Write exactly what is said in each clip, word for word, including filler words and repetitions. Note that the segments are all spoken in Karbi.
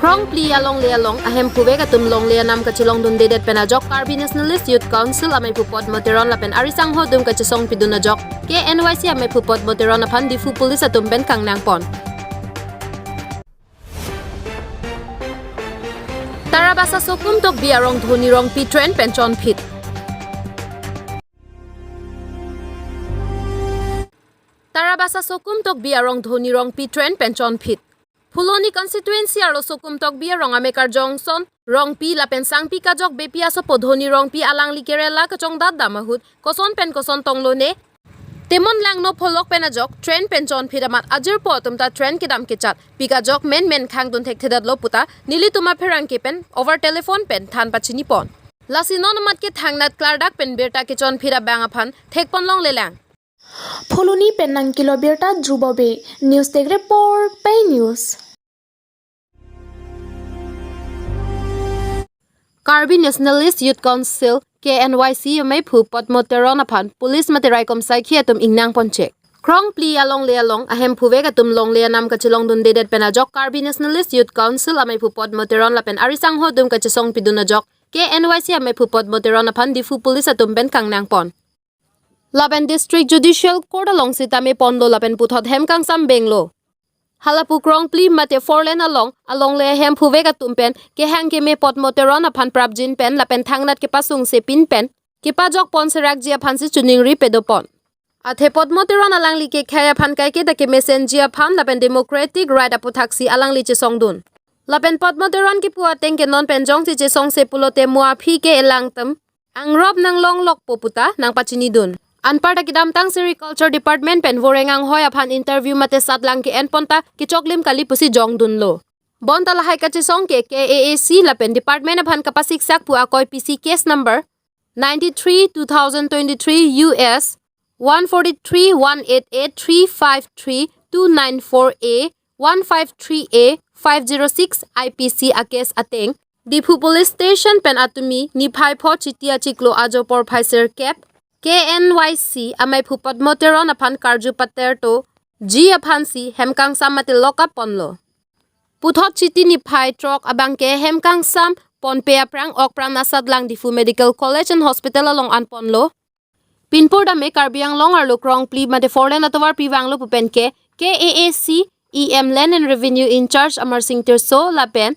Krongpli alongle along ahemphu vek atum longle anam kachelongdundedet pen ajok Karbi Nationalist Youth Council ameiphu Potmo Teron lapen arisangho atum kachesong pidun ajok K N Y C ameiphu Potmo Teron aphan Diphu Police atum pen kangnangpon. Tarabasa Sokum Tokbi arong Dhoni Rongpi train pen chonphit. Tarabasa Sokum Tokbi arong Dhoni Rongpi train pen chonphit. Phuloni constituency arlo Sokum Tokbi arong amekar Johnson Rongpi lapen Sangpi kajok bepi asopo Dhoni Rongpi alangli kerela kachongdat dam ahut koson pen koson tonglo ne. Temon Langno pholok pen ajok train pen chonphit amat ajirpo atum ta train kedam kechat pik ajok menmen khangdun thekthedetlo puta nelitum apherangke pen over telephone pen than pachinipon. Lasi non amat ke thangnat klardak pen birta kechonphit abang aphan thekpon longlelang. Phuloni pen nangkelo birta Dhruba Bey, News Desk Report, Pei News. Karbi Nationalist Youth Council, K N Y C, ameiphu Potmo Teron aphan police mate raikom saikhi atum ingnangponchek. Krongpli alongle along ahemphu vek atum longle anam kachelongdundedet pen ajok Karbi Nationalist Youth Council ameiphu Potmo Teron lapen arisangho atum kachesong pidun ajok K N Y C ameiphu Potmo Teron aphan Diphu Police atum pen kangnangpon. Lapen District Judicial Court along sitame ponlo lapen puthot hem kangsam benglo. Halapu Krongpli mate four lane along, alongle ahemphu vek atum pen, kehang keme Potmo Teron aphan prapjin pen, lapen thangnat kepasungse pin pen, kepajokpon serakji aphansi choningri pedopon. Athe Potmo Teron alangli kekhei aphan kaike ta kemesenji aphan, lapen democratic right aputhaksi alangli chesongdun. Lapen Potmo Teron kipu ateng ke non pen jongsi chesongse pulote mo aphi ke elangtum angrop nanglonglokpo puta nangpachinidun. Anparta kedamtang Sericulture Department pen Voreng anghoi aphan interview mate satlang ke-enpon ta kechoklim kali pusi jongdunlo. Bonta lahai kachesong ke K A A C lapen department aphan kapasiksak pu akoi P C case number ninety-three two thousand twenty-three U S one forty-three one eight eight three five three two nine four A one five three A five zero six I P C a case ateng Diphu Police Station pen atumi niphai pho Chiti achiklo ajo porphai sirkep K N Y C ameiphu Potmo Teron aphan karju patertoji aphansi hem kangsam mate lock up ponlo. Puthot Chiti niphai throk abang ke hem kangsam ponpe aphrang okpran asatlang Diphu Medical College and Hospital along anponlo. Pinpur dame Karbi Anglong arlo Krongpli mate four lane atovarpi vanglo pu pen ke K A A C E M Land and Revenue in-charge Amar Sing Tisso lapen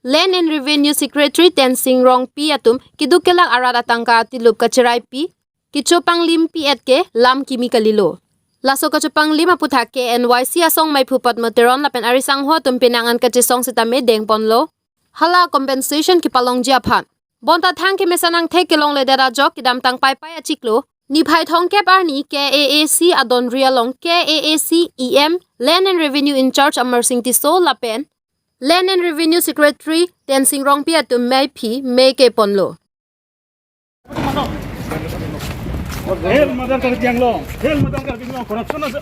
Land and Revenue Secretary Tensing Rongpi atum keduk kelak arat atangka atilup kacheraipi, kechopanglimpi-et ke lam kimi kalilo. Laso kechopanglim aputhak K N Y C asong meiphu Potmo Teron lapen arisangho atum penang an kachesong sitame dengponlo. Hala compensation kepalongji aphan. Bonta thang kemesen angthek kelongledet ajok kedamtang Paipai achiklo niphai thomkep arni K A A C adonri along K A A C E M Land and Revenue in-charge Amar Sing Tisso lapen Land and Revenue Secretary Tensing Rongpi atum meiphi meke ponlo. Hail Mother Karbi Anglong, Hail Mother Karbi Anglong, corruption as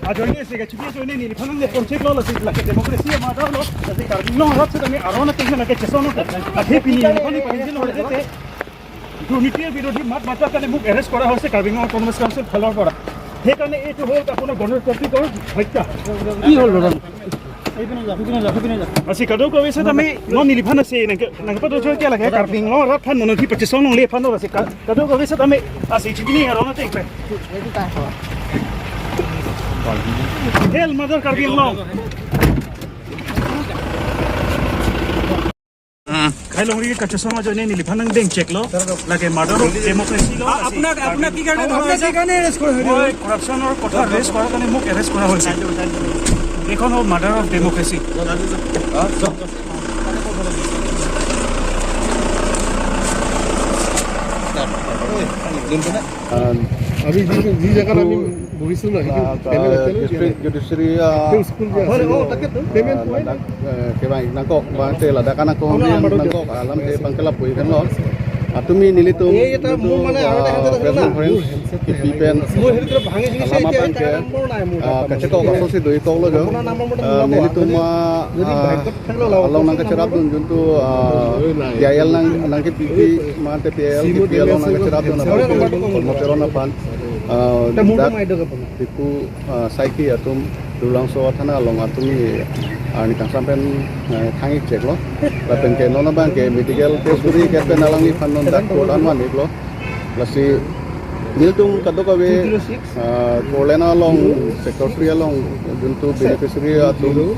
ajoine se gachubi ajoine niliphan nangponcheklo, lasi lake democracy a mother lo, lasi Karbi Anglong arat sitame aron ateng lake chesong, lake pini niliphan ni pangin lo jete. দুৰ্নীতিৰ বিৰোধী মাত মাতাৰ কাৰণে মোক এৰেষ্ট কৰা হৈছে কাৰ্বি Anglong autonomous council ফালৰ পৰা। সেইকাৰণে এইটো হ'ল আপোনাৰ গণতান্ত্ৰিকৰ হত্যা। কি হ'ল দাদা? Asi kadokave sitame non niliphan asi nangke nangkepado joy kya lage Karbi Anglong arat aphan monoti pachesong longle aphan asi kadokave sitame asi chibini arona te pe. Hail Mother Karbi Anglong. Khai longri kachesong ajoine niliphan nangdengcheklo. Lake mother of democracy lo. আপোনাক আপোনাক কি কাৰণে ধৰা হৈছে? মই কৰাপশ্যনৰ কথা ৰেজ কৰাৰ কাৰণে মোক এৰেষ্ট কৰা হৈছে। এইখন হ'ল মাদাৰ অফ ডেমক্ৰেচি। আমি যি যি জেগাত আমি বহিছো না, সেইটো আহ, পেনেল, পেনেল দিয়া ডিষ্ট্ৰিক্ট নাই। জুডিচিয়াৰী, আহ, সেই স্কুল যে আছে, হয়, অ, তাকেতো। পেমেণ্ট পোৱাই নাই। আহ, কিবা nangkok, ba te ladak nangkok, আমাৰ nangkok, alam te pangkela pui kan lo. Atumi nelitum, এই এটা মোৰ মানে আৰু এটা হেণ্ডছেট আছে না। President Horen K P pen, মোৰ সেইটো ভাঙি চিঙি alama pen ke, তাৰ নম্বৰ নাই মোৰ তাত। Ah, kachekok aso si doi kok lo jo. আপোনাৰ নাম্বাৰ মোৰ তাত Ah, ওলাব। Nelitum, ah, যদি ah, বাইকত থাকিলে ওলাব। Along nangkacherapdun juntu, ah, P I L nang, nangkepi, mate P I L, K P I L along nangkacherapdun, Horen number to com. Potmo Teron aphan, ah, এতিয়া মোৰতো dak, মাৰি দিয়ক আপুনি। Diphu, ah, saikhi atum, Rulangso athana along atumi arni kangsam pen, eh, thang-ik cheklo. Lapen ke non abang ke medical test ri ke pen alangliphan non dak kodan van-iklo. Lasi nelitum kadokave, ah, four lane along, sector three along juntu beneficiary atum,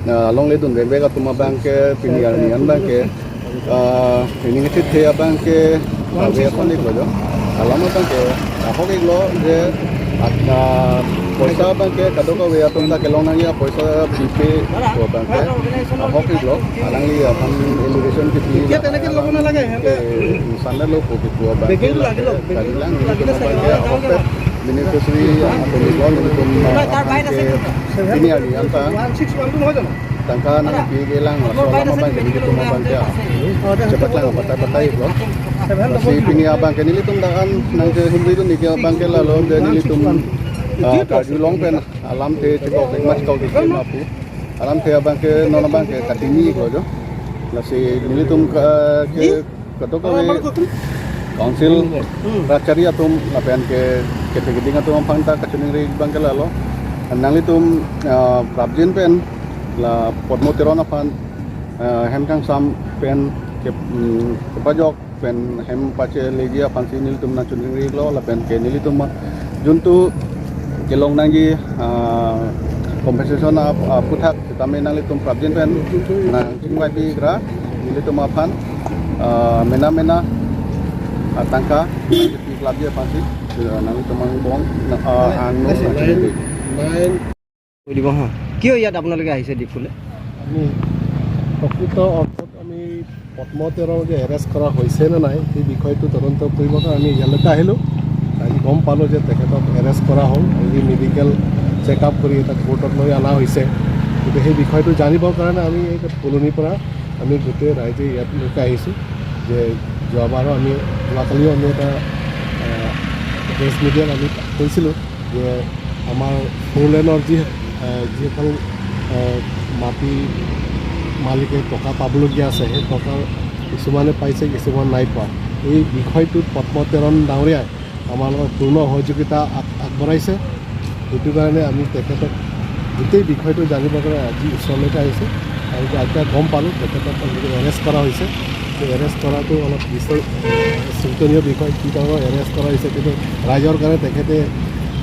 ah, alongle dun vek vek atum abang ke pini arni an abang ke, ah, ini ngecit he abang ke kave ason-iklo jo. Alam abang ke ahok-iklo je, ah, poisa abang ke kadokave atum ta kelong nangji apoisa pipe pu abang ke ahok-iklo. Alangli aphan allegation kipi, ke sana lo pu kipu abang ke kalilang, nelitum abang ke ahokpet beneficiary atum-iklo, nelitum, ah, abang ke pini arni an ta tangka nangpi kelang, laso alam abang ke nelitum abang ke chepatlang batai batai-iklo. Lasi pini abang ke nelitum dak an nangkehumri dun-ik abang ke lalo je nelitum, ah, karjulong pen alamthe chekok-ik ma chekok-ik ma pu. Alamthe abang ke non abang ke katimi-iklo jo. Lasi nelitum ke, ke kadokave council rachari atum lapen ke kethek keding atum aphan ta kachiningri abang ke lalo. Nanglitum, ah, prapjin pen la Potmo Teron aphan, ah, hem kangsam pen ke, mm, kepajok pen hem pacheleji aphansi nelitum nangchiningri-iklo lapen ke nelitum ma juntu kelong nangji, ah, compensation ap-, aputhak sitame nanglitum prapjin pen nangchingvaipi gra nelitum aphan, ah, mena mena atangka nangchepi klapji aphansi, ah, nanglitum angbong, ah, angno nangchiningri. কৈ দিব, হা। কিয় ইয়াত আপোনালোকে আহিছে ডিফুলে? আমি প্ৰকৃত অৰ্থত আমি পদ্ম তেৰক যে এৰেষ্ট কৰা হৈছে নে নাই, সেই বিষয়টো তদন্ত কৰিবৰ কাৰণে আমি ইয়ালৈকে আহিলোঁ। আজি গম পালোঁ যে তেখেতক এৰেষ্ট কৰা হ'ল। আজি মেডিকেল চেকআপ কৰি এটা কোৰ্টত লৈ অনা হৈছে। গতিকে সেই বিষয়টো জানিবৰ কাৰণে আমি এই কলনীৰ পৰা আমি গোটেই ৰাইজে ইয়ালৈকে আহিছোঁ। যে যোৱাবাৰো আমি, যোৱাকালিও আমি এটা, আহ, প্ৰেছ মিডিয়াত আমি কৈছিলোঁ যে আমাৰ ফ'ৰ লেনৰ যি, আহ, যিসকল, আহ, মাটি মালিকে টকা পাবলগীয়া আছে, সেই টকা কিছুমানে পাইছে, কিছুমান নাই পোৱা। এই বিষয়টোত পদ্ম তেৰণ ডাঙৰীয়াই আমাৰ লগত পূৰ্ণ সহযোগিতা আগ-, আগবঢ়াইছে। সেইটো কাৰণে আমি তেখেতক গোটেই বিষয়টো জানিবৰ কাৰণে আজি ওচৰলৈকে আহিছোঁ। আৰু যে এতিয়া গম পালোঁ তেখেতক এৰেষ্ট কৰা হৈছে। যে এৰেষ্ট কৰাটো অলপ বিশ্ব-, চিন্তনীয় বিষয়, কি ধৰণৰ এৰেষ্ট কৰা হৈছে, কিন্তু ৰাইজৰ কাৰণে তেখেতে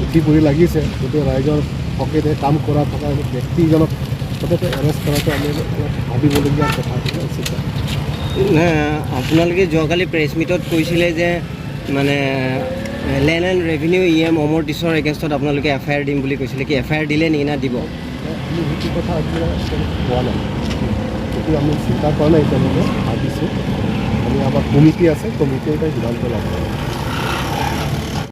উঠি পৰি লাগিছে। গোটেই ৰাইজৰ হকে কাম কৰা থকা ব্যক্তিজনক তেখেতে এৰেষ্ট কৰাটো আমি অলপ ভাবিবলগীয়া কথা। নাই, আপোনালোকে যোৱাকালি প্ৰেছ মিটত কৈছিলে যে মানে, এ, land and revenue E M Amar টিছৰ এগেইনষ্টত আপোনালোকে এফ আই আৰ দিম বুলি কৈছিলে, কি এফ আই আৰ দিলে নেকি না দিব? আমি সেইটো কথা আজিলৈকে কোৱা নাই। সেইটো আমি চিন্তা কৰা নাই এতিয়ালৈকে, ভাবিছোঁ। আমি আমাৰ কমিটি আছে, কমিটিয়ে এতিয়া সিদ্ধান্ত ল'ব।